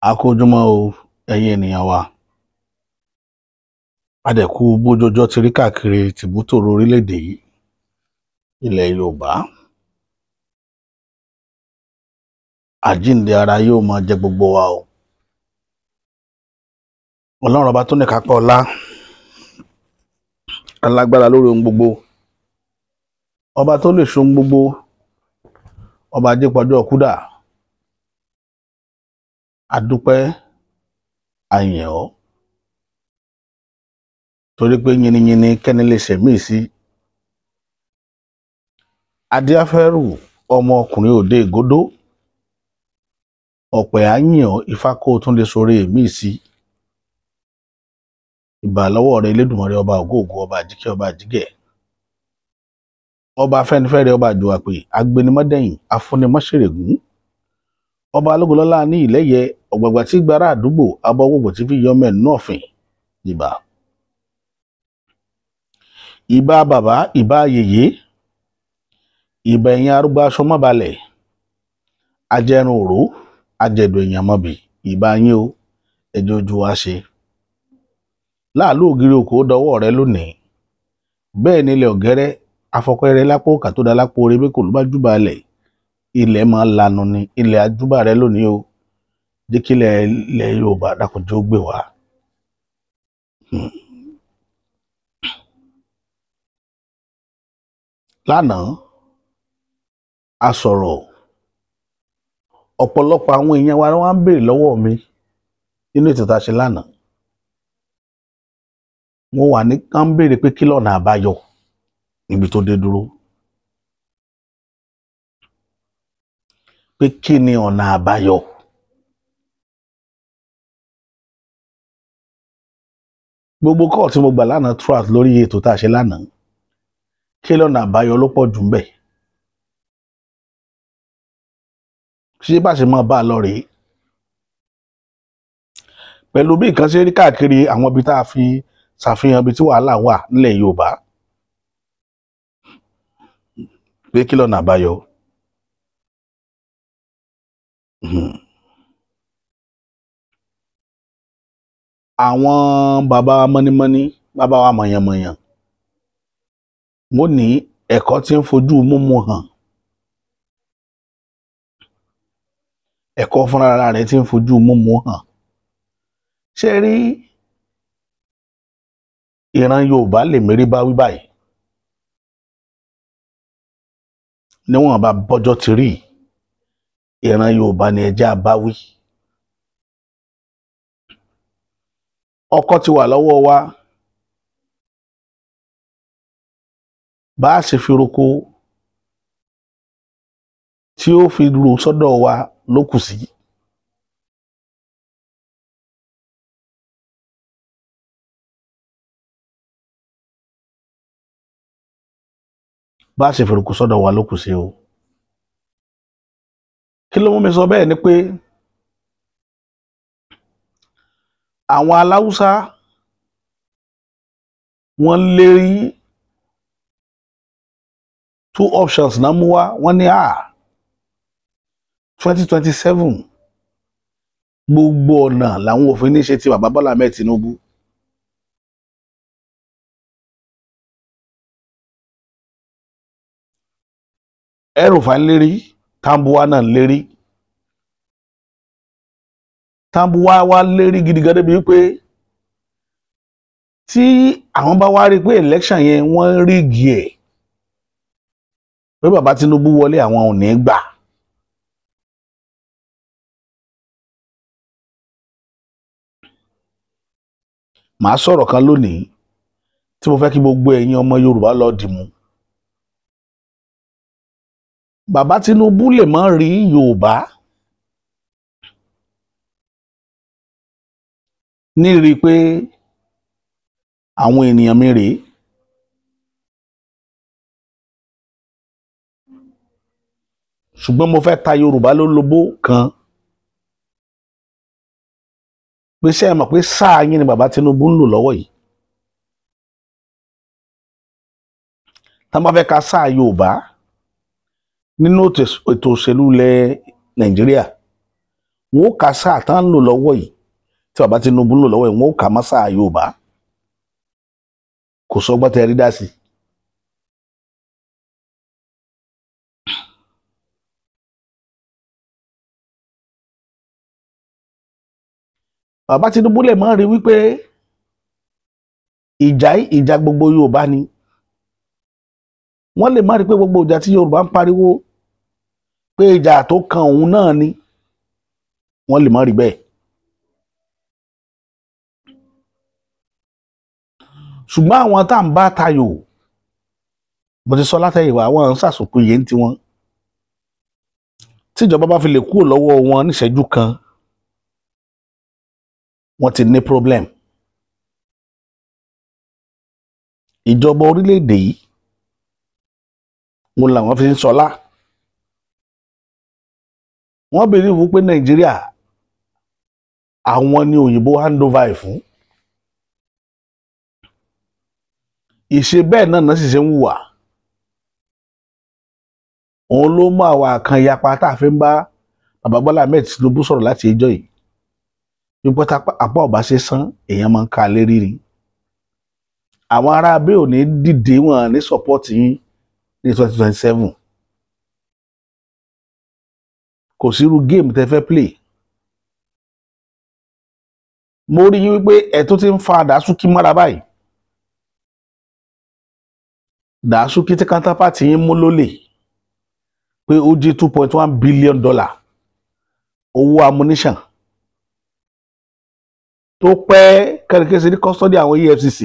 A kú ojúmọ́ o, ẹ̀yin ènìyàn wa. A dẹ̀ kú bójú ọjọ́ ti rí káàkiri tìbútòrò orílẹ̀-èdè yìí, ilẹ̀ Yorùbá. Àjíǹde ara yóò máa jẹ gbogbo wa o. Ọlọ́run ọba tó ní kápá ọlá, alágbára lórí ohun gbogbo, ọba tó lè ṣe ohun gbogbo, ọba ajípọ̀jọ́ kúdà. A dúpẹ́, a yìn ọ́, torí pé yiniyini kẹ́ni lè ṣẹ̀mí sí. Adíáfẹ́rù ọmọkùnrin òde ìgódó, ọ̀pẹ̀ á yìn ọ́, ifá kó o tún lè sọ̀rọ̀ èmí sí. Ìbà lọ́wọ́ rẹ Elédùmarè ọba ògóògó, ọba àjíkẹ́, ọba àjígẹ̀, ọba afẹ́nifẹ́re, ọba àjòàpè, agbénimọ́dẹ̀yìn, afúnimọ́ṣèrègún, ọba alógunlọ́lá ní ìlẹ́yẹ, ọ̀gbàgbà tí gbára àdúgbò, abọ́ gbogbo tí fi yọmọ ẹ̀ nínú ọ̀fìn. Ìbà. Ìbà bàbá, ìbà yèyé, ìbà ẹ̀yin arúgbó aṣọ mọ́balẹ̀, ajẹrun òró, ajẹ̀dọ̀ èèyàn mọ́bì, ìbà yín o, ẹjọ́ ojú wa ṣe. Láàlú ògiri òkò dọwọ́ rẹ lónìí. Bẹ́ẹ̀ ni ilẹ̀ ọ̀gẹ́rẹ́, afọkẹ́rẹ́ lápò òkà tó da lápò orí bí kò ló bá júbà lẹ̀. Ilẹ̀ máa lanu ni, ilẹ̀ ajúbà rẹ lónìí o. Jẹ́ kí ilẹ̀ Yorùbá dákun jẹ́ ó gbè wá. Lánàá, a sọ̀rọ̀, ọ̀pọ̀lọpọ̀ àwọn èèyàn wa wọ́n á béèrè lọ́wọ́ mi nínú ètò tá a ṣe lánàá. Wọ́n wà ní ká ń béèrè pé kí lọ̀nà àbáyọ níbi tó dé dúró. Pé kí ni ọ̀nà àbáyọ? Gbogbo kọ́ọ̀ tí mo gbà lánàá throughout lórí ètò tá a ṣe lánàá, kí lọ̀nà àbáyọ ló pọ̀ jù ńbẹ̀. Ṣé bá ṣe máa bá a lọ rèé? Pẹ̀lú bí nǹkan ṣe rí káàkiri àwọn ibi tá a fi ṣàfihàn ibi tí wàhálà wà nílẹ̀ Yorùbá, pé kí lọ̀nà àbáyọ? Àwọn bàbá mọ́nímọ́ní, bàbá wa mọ̀yànmọ̀yàn, wọ́n ní ẹ̀kọ́ tí ń fojú múmu hàn, ẹ̀kọ́ fúnra rẹ̀ tí ń fojú múmu hàn. Ṣé rí ìran Yorùbá lè mérí bá wí báyìí? Níwọ̀n bá bọ́jọ́ ti rí, ìran Yorùbá ni ẹjẹ́ á bá wí. Ọkọ́ ti wà lọ́wọ́ wa, bá a ṣe fi roko tí ó fi ru sọ́dọ̀ wa ló kù sí. Bá a ṣe fi roko sọ́dọ̀ wa ló kù sí o. Kí ló mú mi sọ bẹ́ẹ̀ ni pé àwọn aláwùsá wọ́n lérí two options náà mú wá. Wọ́n ní 2027 gbogbo ọ̀nà làwọn òfin ní ṣe ti bàbá Bọ́lá Ahmed Tinubu. El-Rufai lérí, Tambuwa náà lérí. Tambuwa wá lérí gidi gan débi wípé tí àwọn bá wá rí pé election yẹn wọ́n rígi ẹ̀ pé bàbá Tinubu wọlé, àwọn ò ní gbà. Màá sọ̀rọ̀ kan lónìí tí mo fẹ́ kí gbogbo ẹ̀yin ọmọ Yorùbá lọ dìmú. Bàbá Tinubu lè má rí Yorùbá ní rí i pé àwọn ènìyàn mi rèé. Ṣùgbọ́n mo fẹ́ ta Yorùbá lólobó kan pé ṣé ẹ mọ̀ pé sáà yín ni bàbá Tinubu ń lò lọ́wọ́ yìí. Tá bá fẹ́ ka sáà Yorùbá nínú ètò òṣèlú ilẹ̀ Nàìjíríà, Wọn ó ka sáà tán ń lò lọ́wọ́ yìí, tí bàbá Tinubu ń lò lọ́wọ́ yìí, wọn ó kà má sáà Yorùbá. Kò sọgbọ́n tẹ rí dá sí. Bàbá Tinubu lè máa rí wípé ìjà yìí ìjà gbogbo Yorùbá ni. Wọ́n lè má rí pé gbogbo ìjà tí Yorùbá ń pariwo pé ìjà tó kan òun náà ni. Wọ́n lè má rí bẹ́ẹ̀. Ṣùgbọ́n àwọn tá à ń bá tayò, mo ti sọ látẹ̀yìnwá, àwọn ń ṣàṣùkú yìí ń tiwọn. Tíjọba bá fi lè kúrò lọ́wọ́ wọn níṣẹ́jú kan, wọ́n ti ní problem. Ìjọba orílẹ̀-èdè yìí wọn làwọn fi ń sọlá. Wọ́n believe pé Nàìjíríà àwọn ni òyìnbó handover ẹ̀ fún. Ìṣe bẹ́ẹ̀ náà náà sì ṣe ń hùwà. Òun ló mú àwa kan yapa tá a fi ń bá bàbá Bọ́lá Ahmed Tinubu sọ̀rọ̀ láti ẹjọ́ yìí. Wípé apá ọ̀bá ṣe sán, èèyàn máa ń ka lérí ni. Àwọn ará abẹ́ ò ní dìde wọn ní support yín ní 2027. Kò sí irú géèmù tẹ́ fẹ́ play. Mo rí yín wípé ẹ̀ tó ti ń fa Dàsúkí mọ́ra báyìí. Dàsúkí tí counterpart yín mú lólè pé ó jí $2.1 billion owó ammunition tó pẹ́ kẹ́rìkẹ́sì ní custody àwọn EFCC.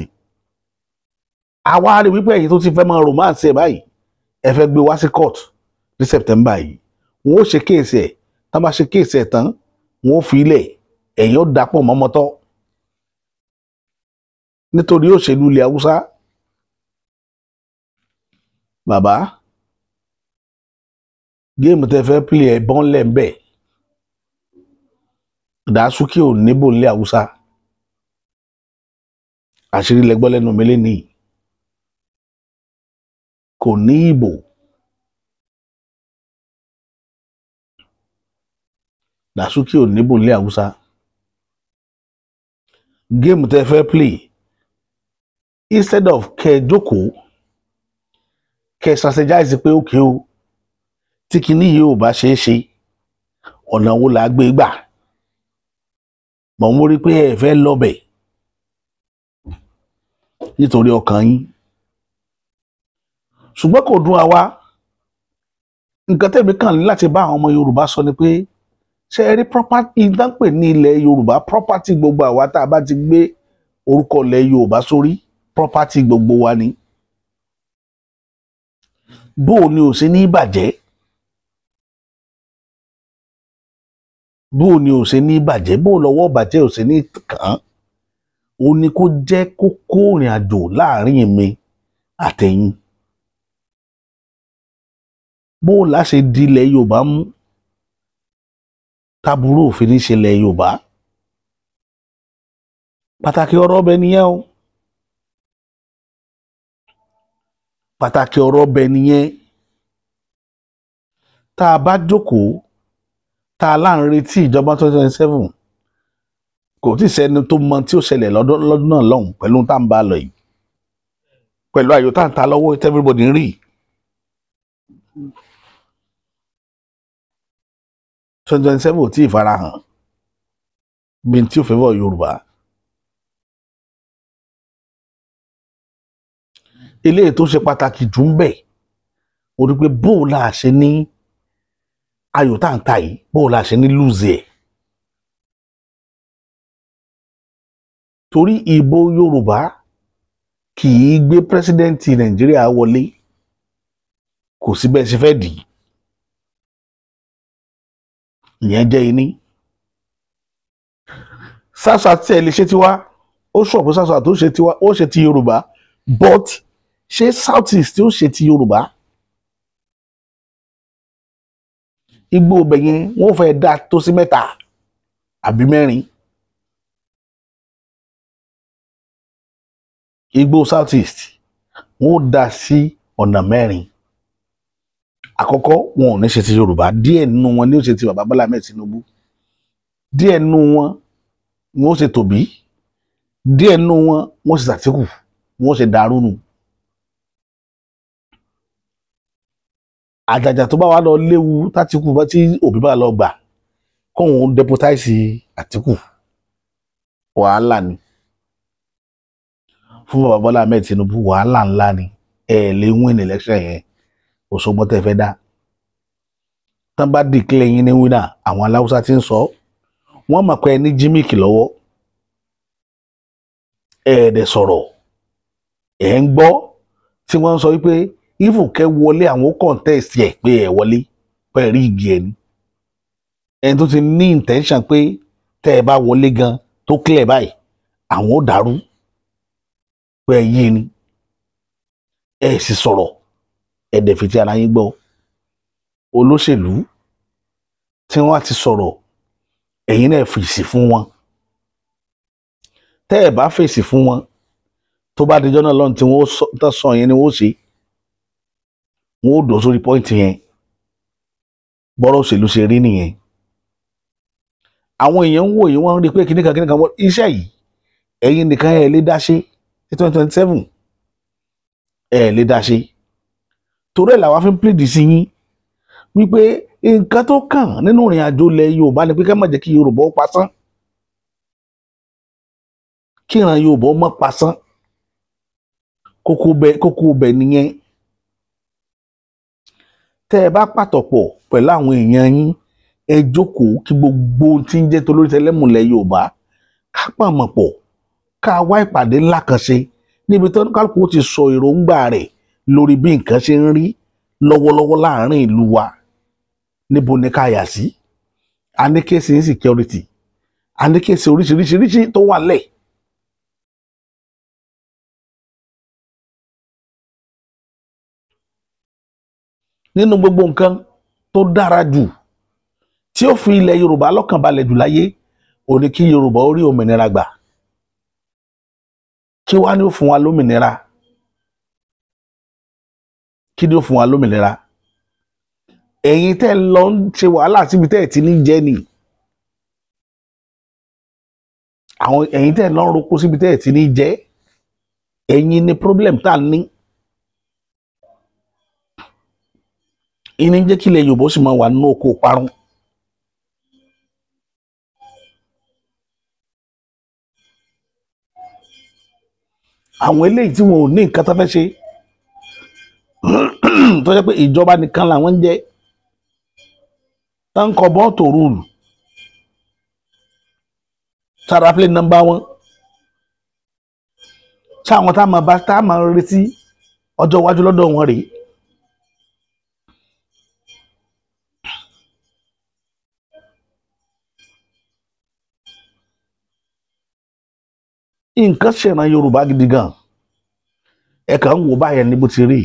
Àwa rí wípé ẹ̀yin tó ti fẹ́ máa romance ẹ̀ báyìí, ẹ fẹ́ gbé wá sí court ní September yìí. Wọ́n ó ṣe kéèsì ẹ̀, tán bá ṣe kéèsì ẹ̀ tán, wọ́n ó fi ilẹ̀, ẹ̀yin ó dapò mọ́mọ́tọ́ nítorí òṣèlú ilẹ̀ Haúsá. Bàbá, géèmù tẹ́ fẹ́ play ẹ̀ bọ́n lẹ̀ ń bẹ̀. Dàsúkì ò níbò nílẹ̀ Haúsá. Àṣírí lẹ́gbọ́ lẹ́nu mi lénìí. Kò ní ìbò. Dàsúkì ò níbò nílẹ̀ Haúsá. Géèmù tẹ́ fẹ́ play, instead of kẹ́ ẹ jókòó, kẹ́ ẹ strategize pé ókè o, tí kinní yìí ò bá ṣeé ṣe, ọ̀nà wo là á gbé gbà? Mọ̀ ń rí pé ẹ fẹ́ lọ́bẹ̀ nítorí ọkàn yín. Ṣùgbọ́n kò dùn àwa. Nǹkan tẹ̀mí kàn ní láti bá àwọn ọmọ Yorùbá sọ ni pé ṣé ẹ rí property ìdánpè ní ilẹ̀ Yorùbá, property gbogbo àwa tá a bá ti gbé orúkọ ilẹ̀ Yorùbá sórí, property gbogbo wa ni. Bó o ní ò ṣe ní bàjẹ́, bó o ní ò ṣe ní bàjẹ́, bó o lọ́wọ́ bàjẹ́ ò ṣe ní kàn án, ó ní kó jẹ́ kókó ìrìn àjò láàrin mi àtẹ̀yin. Bó o lá ṣe di ilẹ̀ Yorùbá mú, táburú òfin ní ṣe ilẹ̀ Yorùbá. Pàtàkì ọ̀rọ̀ ọbẹ̀ nìyẹn o. Pàtàkì ọ̀rọ̀ ọbẹ̀ nìyẹn. Tá a bá jókòó, tá a láà ń retí ìjọba 2027, kò tí ì sẹ́ni tó mọ tí ó ṣẹlẹ̀ lọ́dún náà lọ́hùn pẹ̀lú tá à ń bá a lọ yìí, pẹ̀lú ayò tá à ń ta lọ́wọ́ tí everybody ń rí. 2027 ò tí ì farahàn bí n tí ò fẹ́fọ́ Yorùbá. Eléyìí tó ṣe pàtàkì jù ń bẹ̀, ó rí pé bó o là ṣe ní ayò tá à ń ta yìí, bó o là ṣe ní lùzì ẹ̀. Torí ìbò Yorùbá kì í gbé pírẹsidẹ́ǹtì Nàìjíríà wọlé, kò sí bẹ́ẹ̀ ṣe fẹ́ dì í. Ìyẹn jẹ́ iní. Sásà tí ẹ lè ṣe tiwa, ó sọ pé sásà tó ṣe tiwa, ó ṣe ti Yorùbá, but ṣé South East ó ṣe ti Yorùbá? Igbó ọbẹ̀ yẹn wọ́n fẹ́ dá tó sí mẹ́ta àbí mẹ́rin. Igbó South East wọ́n dá sí ọ̀nà mẹ́rin. Àkọ́kọ́, wọn ò ní ṣe ti Yorùbá, díẹ̀ nínú wọn ní ó ṣe ti bàbá Bọ́lá Ahmed Tinubu. Díẹ̀ nù wọn wọ́n ṣe tòbí, díẹ̀ nù wọn wọ́n ṣe Àtíkù, wọ́n ṣe dàrú nù. Àjàjà tó bá wà lọ léwu tátìkù bá tí Òbí bá lọ gbà kóun deputize Àtíkù, wàhálà ni fún bàbá Bọ́lá Ahmed Tinubu, wàhálà ńlá ni. Ẹ lè win election yẹn, òṣogbo tẹ́ fẹ́ dá tán bá declare yín ní winner. Àwọn aláwùsá ti ń sọ, wọ́n mọ̀ pé ẹ ní gimmick lọ́wọ́, ẹ dẹ̀ sọ̀rọ̀. Ẹ̀ ń gbọ́ tí wọ́n ń sọ wípé even kẹ́ wọlé, àwọn contest ẹ̀ pé ẹ wọlé pé ẹ rí igi ẹni ẹni tó ti ní intention pé tẹ́ ẹ bá wọlé gan tó clear báyìí, àwọn ò dàrú pé ẹ yí ni. Ẹ sì sọ̀rọ̀, ẹ dẹ̀ fi ti ara yín gbọ́. Olóṣèlú tí wọ́n ti sọ̀rọ̀, ẹ̀yin náà fèsì fún wọn. Tẹ́ ẹ bá fèsì fún wọn, tó bá dijọ́ náà lọ́nà tí wọ́n sọ yẹn ni wọ́n ṣe, wọ́n ó dọ̀ sórí point yẹn. Bọ́rọ̀ òṣèlú ṣe rí nìyẹn. Àwọn èèyàn ń wò yìí, wọ́n ń rí i pé kìnnìkan kìnnìkan wọ́n iṣẹ́ yìí, ẹ̀yin nìkan ẹ̀ lè dá ṣe ní 2027, ẹ̀ lè dá ṣe. Torí ẹ̀ làwa fi ń plead sí yín wípé nǹkan tó kàn nínú ìrìn àjò ilẹ̀ Yorùbá ni pé ká má jẹ́ kí Yorùbá ó pasán, kí ìran Yorùbá ó má pasán. Kókó bẹ nìyẹn. Tẹ́ ẹ bá pàtọ̀pọ̀ pẹ̀lú àwọn èèyàn yín, ẹ jókòó kí gbogbo ohun tí ń jẹ́ tolórí tẹlẹ́mùlẹ̀ Yorùbá ká pàmò pọ̀, ká wá ìpàdé ńlá kan ṣe níbi tó kálukú ti sọ èròǹgbà rẹ̀ lórí bí nǹkan ṣe ń rí lọ́wọ́lọ́wọ́ láàrin ìlú wa. Níbo ni ká yà sí? A ní case insecurity, a ní case oríṣiríṣiríṣi tó wà lẹ̀. Nínú gbogbo nǹkan tó dára jù tí ó fi ilẹ̀ Yorùbá lọ́kàn balẹ̀ jù láyé, ó ní kí Yorùbá ó rí òmìnira gbà. Kí wá ní ó fún wa lómìnira? Kí ni ó fún wa lómìnira? Ẹ̀yin tẹ́ lọ ń ṣe wàhálà síbi tẹ́ ẹ̀ ti ní jẹ́ ni, àwọn ẹ̀yin tẹ́ lọ ń roko síbi tẹ́ ẹ̀ ti ní jẹ́, ẹ̀yin ni problem tá a ní. Ìní jẹ́ kí ilẹ̀ Yorùbá ó sì máa wà nínú oko parun. Àwọn eléyìí tí wọn ò ní nǹkan tó fẹ́ ṣe, tó jẹ́ pé ìjọba nìkan làwọn ń jẹ, tá ń kọ bọ́ọ̀tò rúùlù sára plane number wọn, sáwọn tá a máa bá tá a máa retí ọjọ́ iwájú lọ́dọ̀ wọn rèé. Nǹkan ṣèràn Yorùbá gidi gan. Ẹ kàn ń wò báyẹn ní bó ti rí.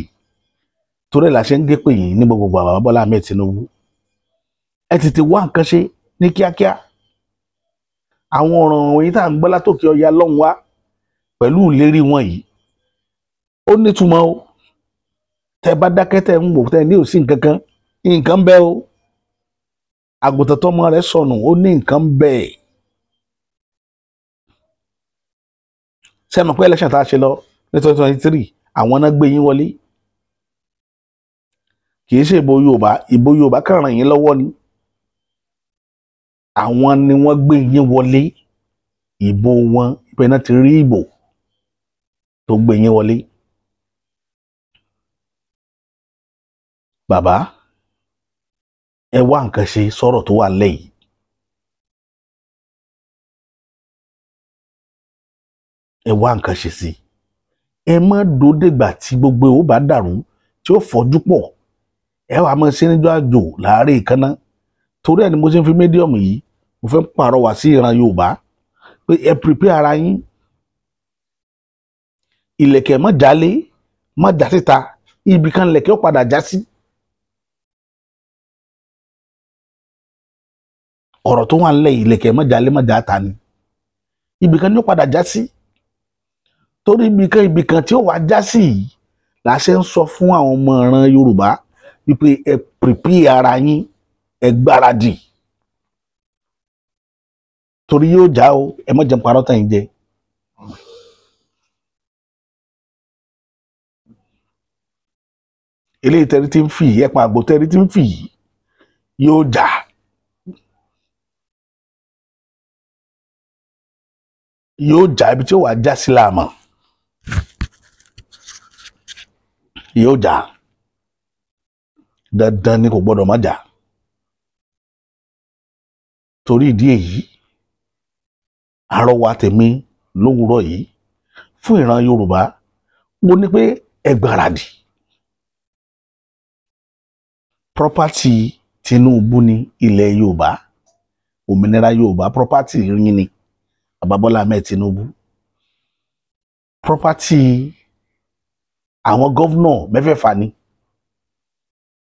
Torí ẹ̀ la ṣe ń gé pè yín ní gbogbo bàbá Bọ́lá Ahmed Tinubu, ẹ tètè wá nǹkan ṣe ní kíákíá. Àwọn ọ̀ràn wọ̀nyí tá à ń gbọ́ látòkè ọya lọ́hùn wá pẹ̀lú ìlérí wọn yìí, ó nítumọ̀ o. Tẹ bá dákẹ́, tẹ ń wò, tẹ ní òsì nǹkan kan, nǹkan bẹ́ẹ̀ o. Àgùntàn tọmọ rẹ̀ sọnù, ó ní nǹkan bẹ́ẹ̀. Ṣé mọ̀ pé election tá a ṣe lọ ní 2023, àwọn náà gbé yín wọlé? Kì í ṣe ìbò Yorùbá, ìbò Yorùbá kàn ràn yín lọ́wọ́ ni. Àwọn ni wọ́n gbé yín wọlé, ìbò wọn ibẹ̀ náà ti rí ìbò tó gbé yín wọlé. Bàbá, ẹ wá nǹkan ṣe sọ̀rọ̀ tó wà lẹ́yìn. Ẹ wá nǹkan ṣe sí ẹ. Má dòdègbà tí gbogbo ò bá dàrú tí ó fọ́jú pọ̀, ẹ wàá máa ṣe níjọ́ àjò láàárẹ̀ ìkànnà. Torí ẹ ni mo ṣe ń fi medium yìí, mo fẹ́ pàrọwà sí ìran Yorùbá pé ẹ prepare ara yín. Ìlẹ̀kẹ̀ má jálé, má já síta, ibì kan lẹ̀kẹ̀ ó padà já sí. Ọ̀rọ̀ tó wà nílẹ̀, ìlẹ̀kẹ̀ má jálé má já ta ni, ibì kan ni ó padà já sí. Torí ibì kan tí ó wà já sí yìí la ṣe ń sọ fún àwọn ọmọ ìran Yorùbá wípé ẹ prepare ara yín, ẹ gbáradì. Torí yóò já o, ẹ má jẹun parọ́ tàn yín jẹ. Eléyìí tẹ́rí tí ń fì yìí, ẹ̀pọ̀n àgbò tẹ́rí tí ń fì yìí yóò já. Yóò já, ibi tí ó wà já sí láàmú. Yóò já. Dandan ni, kò gbọdọ̀ má já. Torí ìdí èyí, àrọwà tèmi lówùúrọ̀ yìí fún ìran Yorùbá, mo ní pé ẹ gbáradì. Property Tinubu ní ilẹ̀ Yorùbá, òmìnira Yorùbá property yín ni Bàbá Bọ́lá Ahmed Tinubu. Property àwọn governor mẹ́fẹ̀ẹ̀fà ni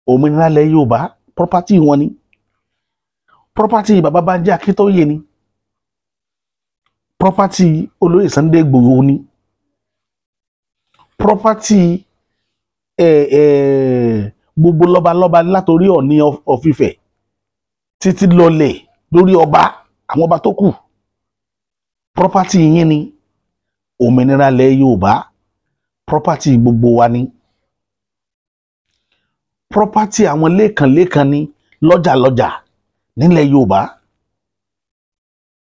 òmìnira ilẹ̀ Yorùbá, property wọn ni. Property Bàbá Bánjí Akíntóyè ni. Property olóyè Sunday Igboho ni. Property gbogbo lọ́balọ́ba látòrí Ọọ̀ni of Ifẹ̀ títí lọlẹ̀ lórí ọba, àwọn ọba tó kù, property yín ni. Òmìnira ilẹ̀ Yorùbá property gbogbo wa ni. Property àwọn lẹ́ẹ̀kan-lẹ́ẹ̀kan ni, lọ́jàlọ́jà nílẹ̀ Yorùbá,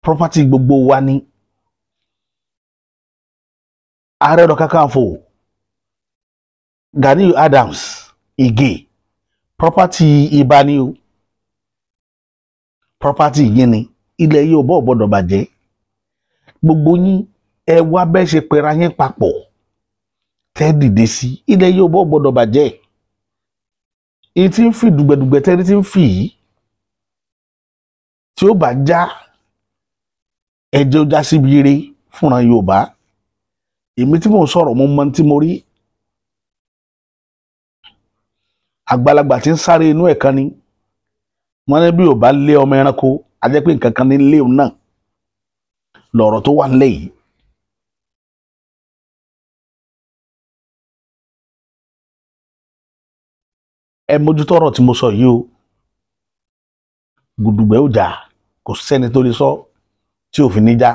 property gbogbo wa ni. Ààrẹ Ọ̀nà Kakanfò Gani Adams Ige, property Ìbà ni o, property yín ni. Ilẹ̀ Yorùbá ò gbọ́dọ̀ bàjẹ́. Gbogbo yín, ẹ wá bẹ́ẹ̀ ṣe pera yín papọ̀ tẹ́ dìde sí. Ilẹ̀ Yorùbá ò gbọ́dọ̀ bàjẹ́. Èyí tí ń fi dùgbẹ̀dùgbẹ̀ tẹ́rí tí ń fi yìí, tí ó bá já, ẹjẹ́ ó já síbi ire fúnra Yorùbá. Èmi tí mò ń sọ̀rọ̀, mo mọ tí mo rí. Àgbàlagbà tí ń sáré inú ẹ̀ kan ni wọ́n ní bí ò bá lé ọmọ ẹranko, a jẹ́ pé nǹkan kan ní lé òun náà lọ̀rọ̀ tó wà nílẹ̀ yìí. Ẹ mójútó ọ̀rọ̀ tí mo sọ yìí o. Gùdùgbẹ́ ò jà, kò sẹ́ni tó lè sọ tí ò fi ní já.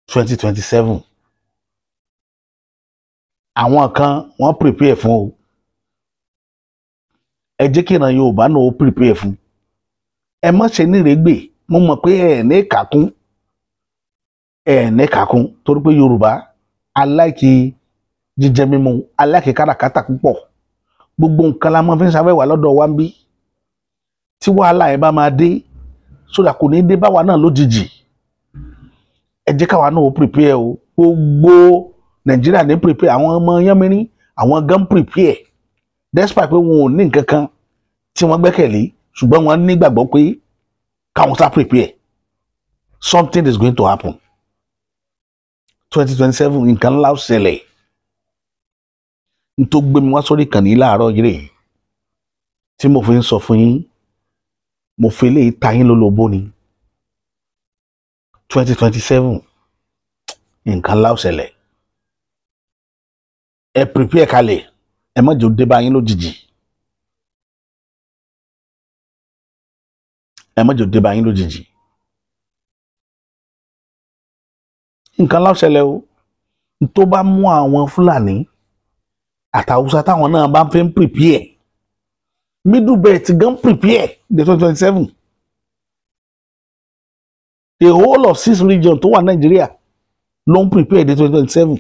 2027, àwọn kan wọ́n prepare fún o. Ẹ jẹ́ kí ìran Yorùbá náà ó prepare fún. Ẹ má ṣe nírègbè. Mo mọ̀ pé ẹ ní kàkún, ẹ ní kàkún, torí pé Yorùbá aláìkí jíjẹ mímu, aláìkí káràkátà púpọ̀. Gbogbo nǹkan la máa fi ń ṣàwẹ́wà lọ́dọ̀ wa ń bí. Tí wàhálà ẹ bá máa dé sódà, kò ní dé báwa náà lójijì. Ẹ jẹ́ káwa náà ó prepare o. Gbogbo Nàìjíríà ní prepare, àwọn ọmọ yánmírín, àwọn gan prepare, despite pé wọn ò ní nǹkan kan tí wọ́n gbẹ́kẹ̀lé, ṣùgbọ́n wọ́n nígbàgbọ́ pé káwọn sá prepare, something is going to happen. 2027, nǹkan ńlá ó ṣẹlẹ̀. N tó gbé mi wá sórí ìkànnì láàárọ̀ yìí rèé tí mo fi ń sọ fún yín, mo fi eléyìí ta yín lólobó ni. 2027, nǹkan ńlá ó ṣẹlẹ̀. Ẹ prepare kalẹ̀, ẹ má jẹ́ ó dé bá yín lójijì, ẹ má jẹ́ ó dé bá yín lójijì. Nǹkan ńlá ó ṣẹlẹ̀ o. N tó bá mú àwọn Fúlàní àtàwùsá táwọn náà bá fi ń prepare, Middle Belt gan prepare the 2027, the whole of six region tó wà Nàìjíríà ló ń prepare the 2027.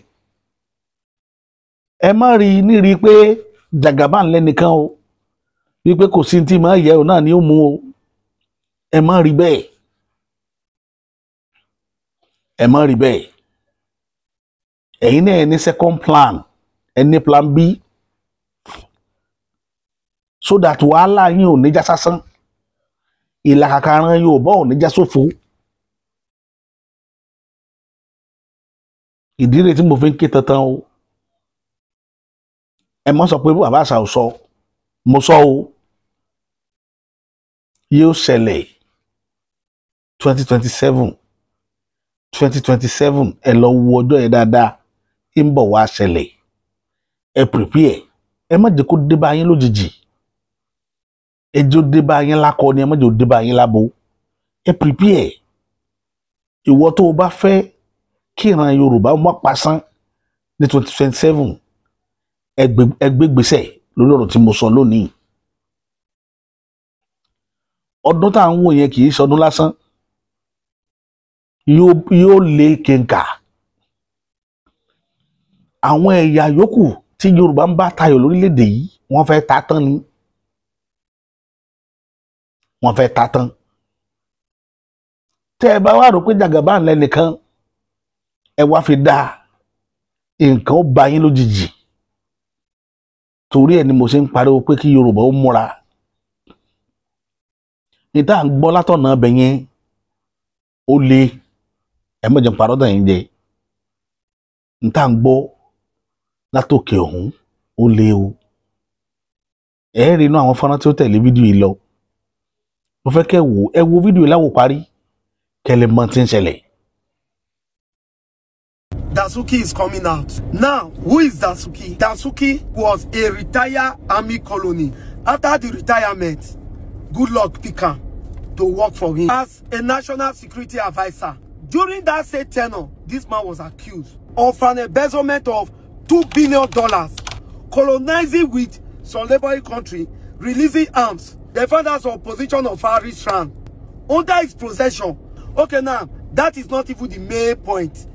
Ẹ má rí i ní rí i pé Jagaban lẹ́nìkan o, wípé kò sí tí máa yẹ ọ náà ni ó mú o. Ẹ má rí bẹ́ẹ̀, ẹ má rí bẹ́ẹ̀. Ẹ̀yin náà, ẹ ní second plan, ẹ ní plan B, so that wàhálà yín ò ní já sásán, ìlàkàkà ran Yorùbá ò ní já sófo. Ìdí rẹ̀ tí mo fi ń ké tantan o, ẹ mọ́ sọ pé bàbá àṣà ò sọ, mo sọ o. Yóò ṣẹlẹ̀ 2027, 2027. Ẹ lọ wo ọjọ́ yẹn dáadáa, ń bọ̀ wá ṣẹlẹ̀. Ẹ prepare, ẹ má jẹ́ kó dé bá yín lójijì. Ẹ jẹ́ ó dé bá yín lákọ ni, ẹ má jẹ́ ó dé bá yín lábo. Ẹ prepare. Ìwọ tó o bá fẹ́ kí ìran Yorùbá má pasán ní 2027, ẹ gbé gbèsè lórí ọ̀rọ̀ tí mo sọ lónìí. Ọdún tá à ń wò yẹn kì í ṣọdún lásán, yóò lé kẹńkà. Àwọn ẹ̀yà yòókù tí Yorùbá ń bá tayò lórílẹ̀‐èdè yìí, wọ́n fẹ́ ta tán ni, wọ́n fẹ́ ta tán. Tẹ́ ẹ bá wá rò pé Jagaban lẹ́nìkan ẹ wá fi dá nǹkan, ó bá yín lójijì. Torí ẹ̀ ni mo ṣe ń pariwo pé kí Yorùbá ó múra. Ní tá à ń gbọ́ látọ̀nà ọbẹ̀ yẹn, ó le. Ẹ má jẹ́ n parọ́ tàn yín jẹ. Ní tá à ń gbọ́ látòkè ọ̀hún, ó le o. Ẹ rí inú àwọn fọ́nrán tí ó tẹ̀lé fídíò yìí lọ. Mo fẹ́ kẹ́ wò, ẹ wo fídíò yìí láwò parí, kẹ́ lè mọ̀ tí ń ṣẹlẹ̀. Dasuki is coming out. Now, who is Dasuki? Dasuki was a retired army colonel. After the retirement, Goodluck picked him to work for him as a national security advisor. During that same tenure, this man was accused of an embezzlement of $2 billion, colonizing with some neighboring country, releasing arms. They found out some position of Irish land under his possession. Okay, now, that is not even the main point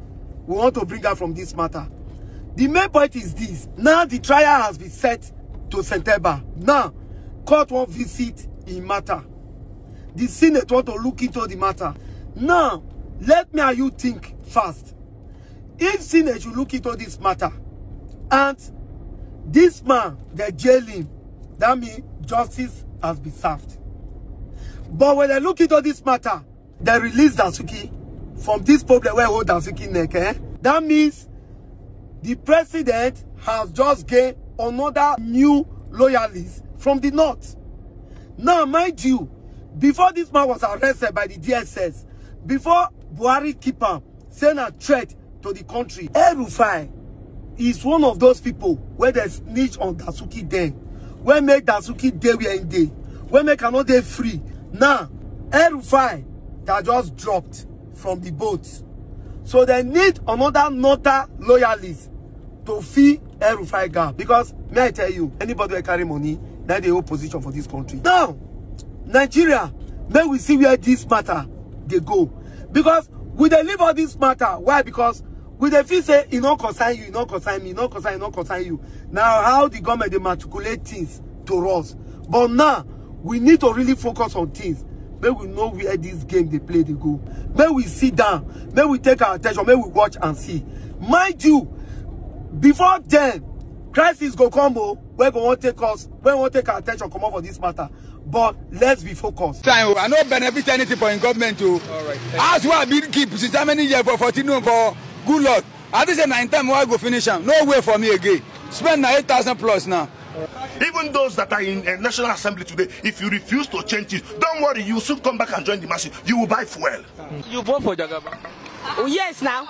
we want to bring out from this matter. The main point is this. Now the trial has been set to September. Now, court won't visit in matter. The Senate want to look into the matter. Now, let me and you think fast. If Senate should look into this matter, and this man, they jail him, that means justice has been served. But when they look into this matter, they release Dasuki from this problem where hold Dasuki neck. Eh? That means the president has just gained another new loyalist from the north. Now, mind you, before this man was arrested by the DSS, before Buhari keep him, send a threat to the country, El-Rufai is one of those people where they snitch on Dasuki then, where make Dasuki day where in day, where make another day free. Now, El-Rufai that just dropped from the boat. So they need another northern loyalist to fill El-Rufai gap. Because, may I tell you, anybody who carry money, now they hold position for this country. Now, Nigeria, may we see where this matter they go. Because we they leave all this matter. Why? Because we they feel say it not concern you, it not concern me, it not concern, it not concern you. Now how the government they matriculate things to us. But now we need to really focus on things. May we know where this game they play they go. May we sit down. May we take our attention. May we watch and see. Mind you, before then, crisis go come, where go want take us, where won't take our attention come up for this matter. But let's be focused. Time, I no benefit anything for in government too. All right. As we have been keep since how many years for 14 for good luck. I think say 9 time I go finish am. No way for me again. Spend 8,000 plus now. Even those that are in National Assembly today, if you refuse to change it, don't worry, you will soon come back and join the masses. You will buy fuel. You vote for Jagaban? Oh, yes, now.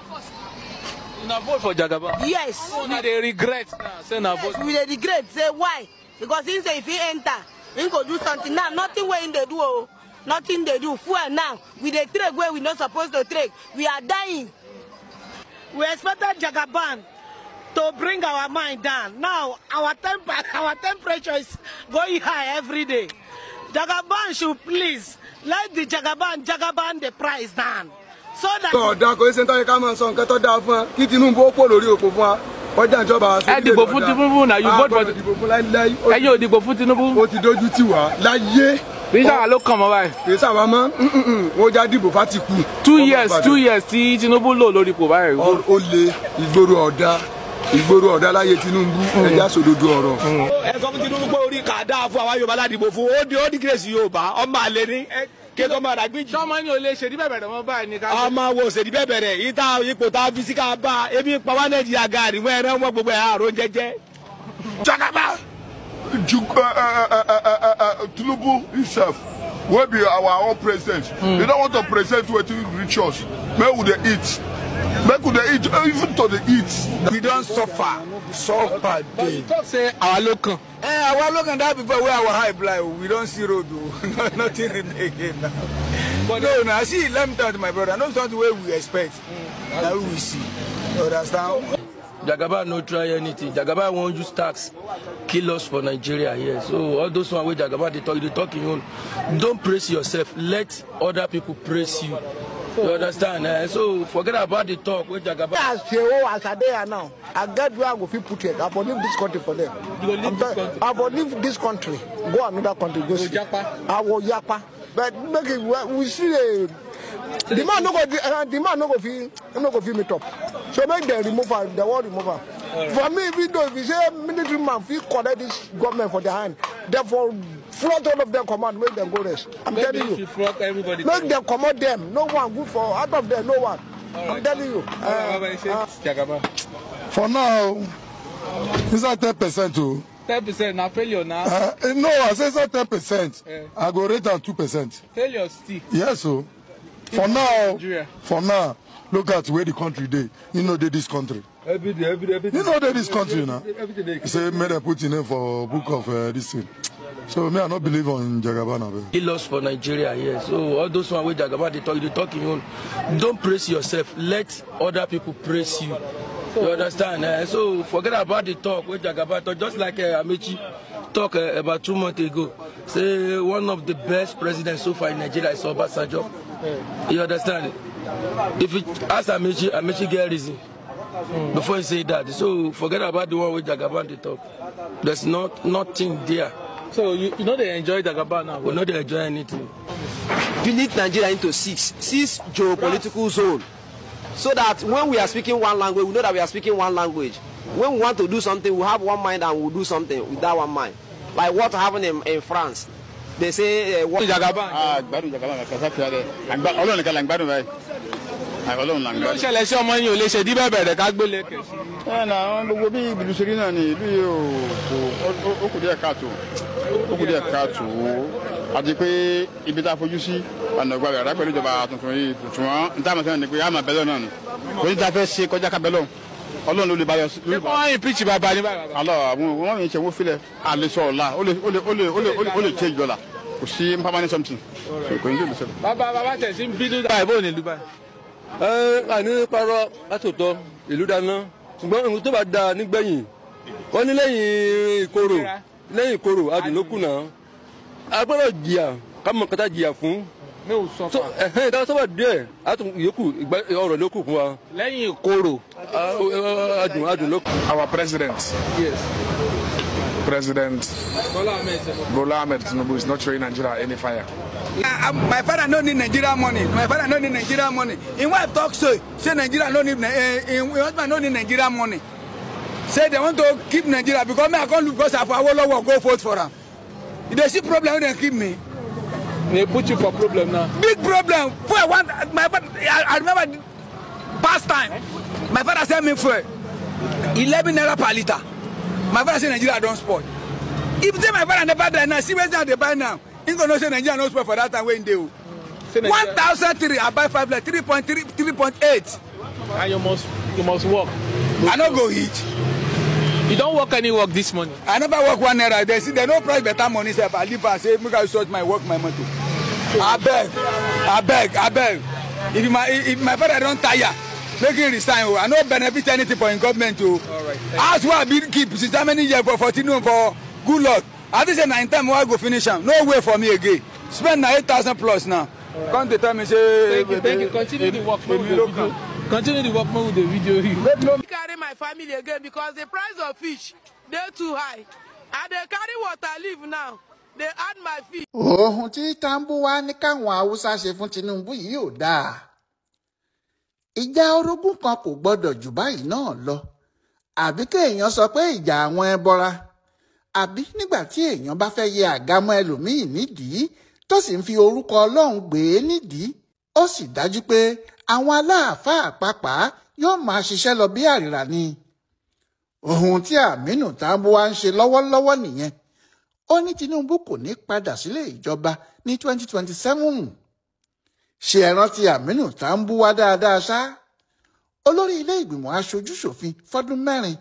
You not vote for Jagaban? Yes. So now they regret now. Say now vote. We regret. Say why? Because he say if he enter, he go do something. Now, nothing way in they do. Oh. Nothing they do. Fuel now. We dey trade where we not supposed to trade. We are dying. We expected Jagaban to bring our mind down. Now our temperature is going high every day. Jagaban should please let the Jagaban the price down. So that. Ọ̀dà kò ṣe ń tọ́jú ká máa sọ nǹkan tó dáa fún wa kí Tinubu ó pò lórí òpó fún wa ọjà ìjọba. Ẹ dìbò fún Tinubu na you vote for. Dìbò fún láíláí. Ẹ yóò dìbò fún Tinubu. Ó ti dójú tì wá láyé. Kì í ṣàwà ló kàn mọ́ báyìí. Kì í ṣàwà mọ́, wọ́n já dìbò f'Átíkù. 2 years tí Tinubu lò lórí ipò báyìí. Ó le ìgboro ọ̀dà, ìgboro ọ̀dà láyé Tinubu, ẹja sòdodo ọ̀rọ̀. Ẹ sọ fún Tinubu pé orí kà dáa fún àwa Yorùbá ládìbò fún ó di gírèsì Yorùbá ọmọ àlè ní kí tó máa dàgbìjì. Sọmọ ni ò lè ṣèdí bẹ̀bẹ̀rẹ̀ mọ́ báyìí ní ká. Ọmọ wo ṣèdí bẹ̀bẹ̀rẹ̀ ìta ipò tá a fi sí ká bá ebi pa wá Nàìjíríà gàrí wọ́n ẹran wọ́n gbogbo ẹ̀ àrùn jẹjẹ. Jagaban, Tinubu himself wey be our own president. They don't want to present wetin reach us. Make we dey eat. Make we dey eat, even to dey eat. We don suffer, suffer dey. Talk say àwa ló kàn. Eh, àwa ló kàn that before wey our high blind, we don see road o. Nothing remain again now. But no, na see, let me tell you, my brother, no something wey we expect, na we see. You understand? Jagaban no try anything. Jagaban wan use tax kill us for Nigeria here. So all those one wey Jagaban dey talk, dey talk im own. Don't praise yourself. Let other people praise you. You understand? Eh? So forget about the talk wey Jagaban. As as I dey now, I get where I go fit put it. I for leave this country for them. You go leave this country? I for leave this country. Go another country. Go see. I will yapa. But make it, we see the man no go. The man no go fit. No go fit meet up. So make them remove her. They won't remove her. Right. For me, even though if you say military man fit collect this government for their hand, therefore flood all of them command, make them go rest. I'm telling you. Everybody. Make them command them. No one good for out of them. No one. Right. I'm telling you. For now, it's at 10% too. 10% now failure now. No, I say it's at 10%. I go rate at 2%. Failure still. Yes, so for now, Nigeria. For now, look at where the country dey. You know they this country. Every day, every day, every day. You know they this country now. Every day. Say may they put in name for book of this thing. So me I not believe on Jagaban. He lost for Nigeria here. So all those one wey Jagaban dey talk, they talk im own. Don't praise yourself. Let other people praise you. You understand? Eh? So forget about the talk wey Jagaban talk. Just like Amechi talk about 2 months ago. Say one of the best presidents so far in Nigeria is Obasanjo. You understand? If you ask Amechi, Amechi get reason before you say that. So forget about the one with Jagaban they talk. There's not nothing there. So you know they enjoy Jagaban now? We know they enjoy anything. Split Nigeria into six geopolitical zones, so that when we are speaking one language, we know that we are speaking one language. When we want to do something, we have one mind and we'll do something with that one mind. Like what happened in France. They say what Jagaban. Ah, gbádùn Jagaban kasa fi rẹ. Ọlọ́run nìkan là ń gbádùn báyìí. Ọlọ́run là ń gbádùn. Ó ṣẹlẹ̀ sí ọmọ yín ò lè ṣe dí bẹ́ẹ̀ bẹ̀rẹ̀ ká gbélé kẹ̀ sí. Ẹ na àwọn gbogbo bí ìlú ṣe rí náà ni ìlú yìí ó kù díẹ̀ káàtó. Ó kù díẹ̀ káàtó. Àti pé ibi tá a fojú sí ọ̀nà ìgbà rẹ̀ pẹ̀lú ìjọba tuntun yìí tuntun wọn n táwọn sẹ́yìn ni pé a máa bẹ́lọ̀ náà ni. Kò ní ta fẹ́ ṣe kọjá ká bẹ́lọ̀. Ọlọ́run ló lè báyọ̀ sí. Ṣé wọ́n impeach bàbá ní báyìí? Àlọ́ àwọn wọ́n yìí ṣe wọ́n filẹ̀ àlè sọ ọ̀la ó lè change dọ́là. Kò sí permanent something. Kò ní lè ṣẹlẹ̀. Bàbá bàbá tẹ̀ sí ń bínú báyìí bó ní ìlú báyìí. Ẹ àní parọ́ látòótọ́ ìlú dáná ṣùgbọ́n ohun tó bá da nígbẹ̀yìn wọ́n ní lẹ́yìn ìkorò adùn ló kùnà a gbọ́dọ̀ jìyà ká mọ̀ kátà jìyà fún. Ẹ̀hẹ́n sọ́wọ́ díẹ̀ yòókù ọ̀rọ̀ ló kù fún wa. Lẹ́yìn ìkorò. Adùn ló kù. Our president. Yes. President Bola Ahmed Tinubu is not showing Nigeria any fire. My father no need Nigeria money. My father no need Nigeria money. In wife talk so, say Nigeria no need, in husband no need Nigeria money. Say they want to keep Nigeria because me I can't look because I for Awolowo go vote for am. If they see problem, they keep me. They put you for problem now. Big problem. For one, my father, I remember past time, my father sent me fuel, 11 naira per liter. My father say Nigeria don't spoil. If say my father never die now, see where they buy now. He gonna say Nigeria no spoil for that time when they 1,003. I buy 5 like 3.3, 3.8. And you must work. I no go eat. You don't work any work this morning. I never work 1 naira. They see they no price better money. Sef. I leave and say make I sort my work my money. I beg. If my father don't tire, make him resign. I no benefit anything for in government. Oh. All right. As why I been keep since how many years for 14 for good luck. I think say 9 time I go finish am. No way for me again. Spend 8,000 plus now. Right. Come to tell me say. Thank you. Continue the work. Continue the work with the video. Carry my family again because the price of fish they too high. And they carry water leave now. They add my fish. Ohun tí Tambuwa ní káwọn Haúsá ṣe fún Tinubu yìí ò dáa. Ìjà orogún kan kò gbọdọ̀ jù báyìí náà lọ. Àbí kéèyàn sọ pé ìjà àwọn ẹbọra. Àbí nígbà tí èèyàn bá fẹ́ yẹ àgámọ́ ẹlòmíì nídìí tó sì ń fi orúkọ Ọlọ́run gbé e nídìí. Ó sì dájú pé àwọn aláàfáà pàápàá yóò máa ṣiṣẹ́ lọ bí àrìrà ni. Ohun tí Aminu Tambuwa ń ṣe lọ́wọ́lọ́wọ́ nìyẹn. Ó ní Tinubu kò ní padà sílé ìjọba ní 2027. Ṣé ẹ rántí Aminu Tambuwa dáadáa ṣá? Olórí ilé ìgbìmọ̀ aṣojúṣòfin fọ́dún 4,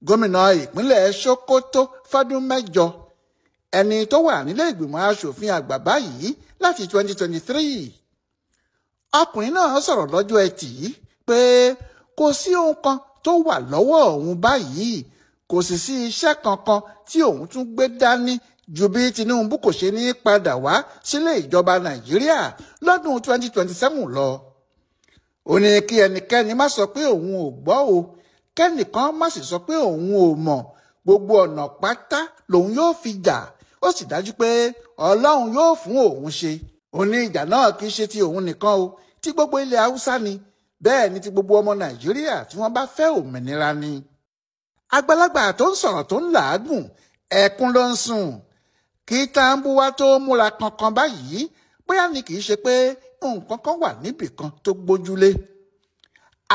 gómìnà ìpínlẹ̀ Sokoto fọ́dún 8, ẹni tó wà nílé ìgbìmọ̀ aṣòfin àgbà báyìí láti 2023. Ọkùnrin náà sọ̀rọ̀ lọ́jọ́ Ẹtì pé kò sí ohun kan tó wà lọ́wọ́ òun báyìí, kò sì sí iṣẹ́ kankan tí òun tún gbé dání ju bí Tinubu kò ṣe ní padà wá sílé ìjọba Nàìjíríà lọ́dún 2027 lọ. Ó ní kí ẹnikẹ́ni má sọ pé òun ò gbọ́ o, kẹ́nìkan má sì sọ pé òun ò mọ̀, gbogbo ọ̀nà pátá lòun yóò fi jà, ó sì dájú pé Ọlọ́run yóò fún òun ṣe. Ó ní ìjà náà kì í ṣe ti òun nìkan o, ti gbogbo ilẹ̀ Haúsá ni, bẹ́ẹ̀ ni ti gbogbo ọmọ Nàìjíríà tí wọ́n bá fẹ́ òmìnira ni. Àgbàlagbà tó ń sọ̀rọ̀ tó ń làágùn, ẹkún ló ń sùn. Kí Tambuwa tó múra kankan báyìí, bóyá ni kì í ṣe pé nǹkan kan wà níbì kan tó gbójúlé.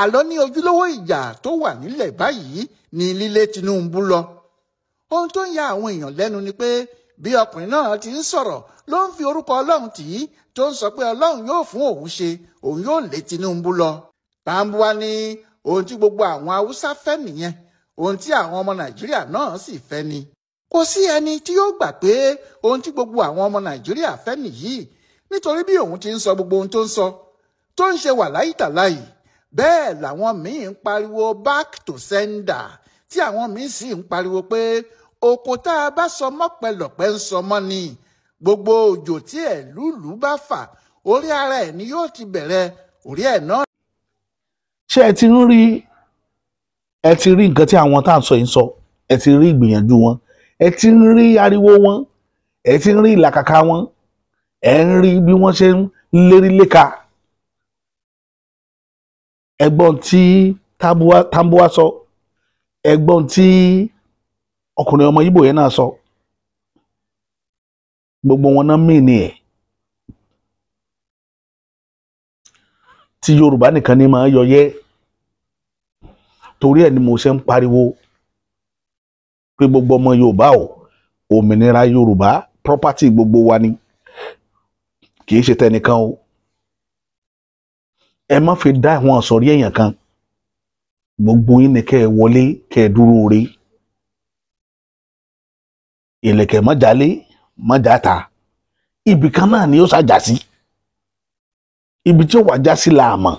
Àlọ́ ní ojúlówó ìjà tó wà nílẹ̀ báyìí ní lílé Tinubu lọ. Ohun tó ń ya àwọn èèyàn lẹ́nu ni pé bí ọkùnrin náà ti ń sọ̀rọ̀ ló ń fi orúkọ Ọlọ́run tì í, tó ń sọ pé Ọlọ́run yóò fún òun ṣe, òun yóò lé Tinubu lọ. Tambuwa ní ohun tí gbogbo àwọn Haúsá fẹ́ nìyẹn, ohun tí àwọn ọmọ Nàìjíríà náà sì fẹ́ ni. Kò sí ẹni tí yóò gbà pé ohun tí gbogbo àwọn ọmọ Nàìjíríà fẹ́ nìyí, nítorí bí òun ti ń sọ gbogbo ohun tó ń sọ, tó ń ṣe wàláìtàláì, bẹ́ẹ̀ làwọn míì ń pariwo back to sender, tí àwọn míì sì ń pariwo pé oko tá a bá sọ mọ́pẹ́lọpẹ́ ń sọ mọ́ ni, gbogbo òjò tí ẹ̀ lúlù bá fà orí ara ẹ̀ ni yóò ti bẹ̀rẹ̀ orí ẹ̀ náà. Ṣé ẹ ti ń rí, ẹ ti rí nǹkan tí àwọn tá à ń sọ yìí ń sọ, ẹ ti rí ìgbìyànjú wọn, ẹ ti ń rí ariwo wọn, ẹ ti ń rí ìlàkàkà wọn, ẹ ń rí bí wọ́n ṣe ń lérí léka. Ẹ̀gbọ́n tí Tambuwa sọ, ẹ̀gbọ́n tí ọkùnrin ọmọ Ìgbò yẹn náà sọ, gbogbo wọn náà mí ni ẹ̀. Tí Yorùbá nìkan ni máa yọyẹ, torí ẹ̀ ni mo ṣe ń pariwo pé gbogbo ọmọ Yorùbá o, òmìnira Yorùbá property gbogbo wa ni, kì í ṣe tẹnìkan o. Ẹ má fi dá àwọn àsọ̀rí èèyàn kan, gbogbo yín ni kẹ́ ẹ wọlé kẹ́ ẹ dúró re. Ìlẹ̀kẹ̀ mọ́jálé mọ́játa, ibì kan náà ni ó ṣàjà sí, ibi tí ó wà já sí la mọ̀.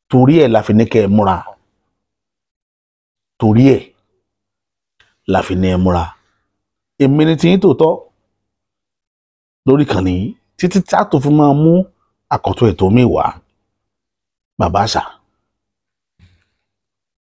Torí ẹ̀ la fi ní kẹ́ ẹ múra, torí ẹ̀ la fi ní ẹ múra. Èmi ni tiyín tòótọ́ lórí ìkànnì yìí títí tí a tó fi máa mú àkọ́tún ètò mi wá. Bàbá àṣà.